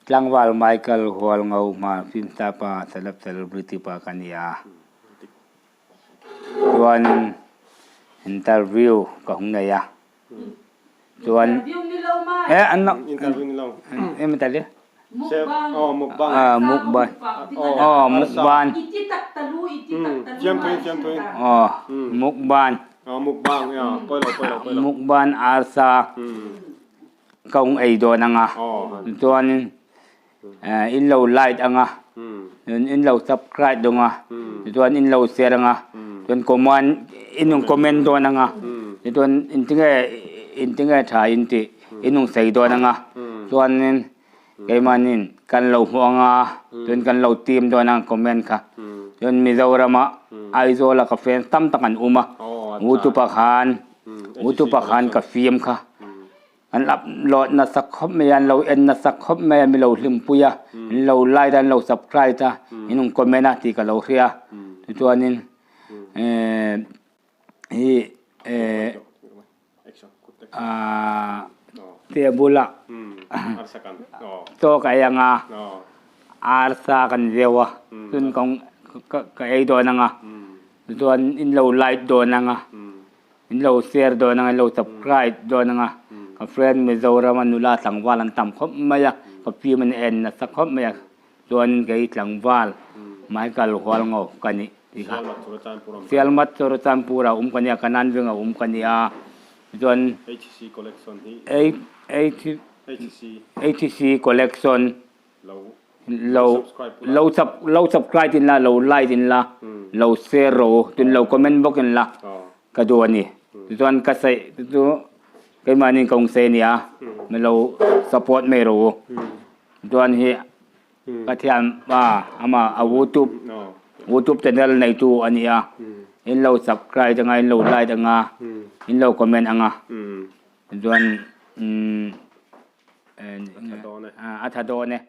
Tlangval Michael Hualngo hma film star pa celeb celebrity pa ka ni a. Chuan interview ka hung nei a. Chuan eh an interview ni lo. Em ta le. Oh mukbang. Ah mukbang. Oh mukbang. Chiam thuin chiam thuin. Oh mukbang. Oh mukbang ya. Poi lo poi lo poi lo. Mukbang arsa. Ka ung ei dawn anga. Chuan in lo like anga. In lo subscribe dawn a. Chuan in lo share anga. Chuan comment in ung comment dawn anga. Chuan intinge intinge tha in tih in ung sawi dawn anga. Chuanin keimahnin kan lo hmuh anga chuan kan lo team dawn anga comment kha. Chuan Mizorama Aizawla ka friend tam tak an awm a. Youtube ah khan youtube ah khan ka film kha. An upload nasa khawp mai a, an lo en nasa khawp mai a, mi lo hlimpui a, an lo like a, an lo subscribe a, in rawn comment a tih ka lo hria. Tichuanin ehh hi ehh ahh table ah chaw ka ei ang a, arsa kan zeu a, chun ka ei dawn ang a, tichuan in lo like dawn ang a. In lo share dawn anga in lo subscribe dawn anga ka friend Mizoram a nula tlangval an tam khawp mai a ka film an en nasa khawp mai a chuan kei tlangval Michael Hualngo ka nih tih kha Sialmat Churachandpur ah awm ka nia Kanan veng ah awm ka nia chuan HC collection Lo lo lo subscribe in la lo like in la lo share rawh u tin lo comment bawk in la ka duh a ni tichuan ka saih te chu keimahni ka awm se nia mi lo support mai rawh u chuan hi ka thiam pa amah a youtube youtube channel neitu a ni a in lo subscribe anga in lo like anga in lo comment anga chuan umm. A tha dawn e. A tha dawn e.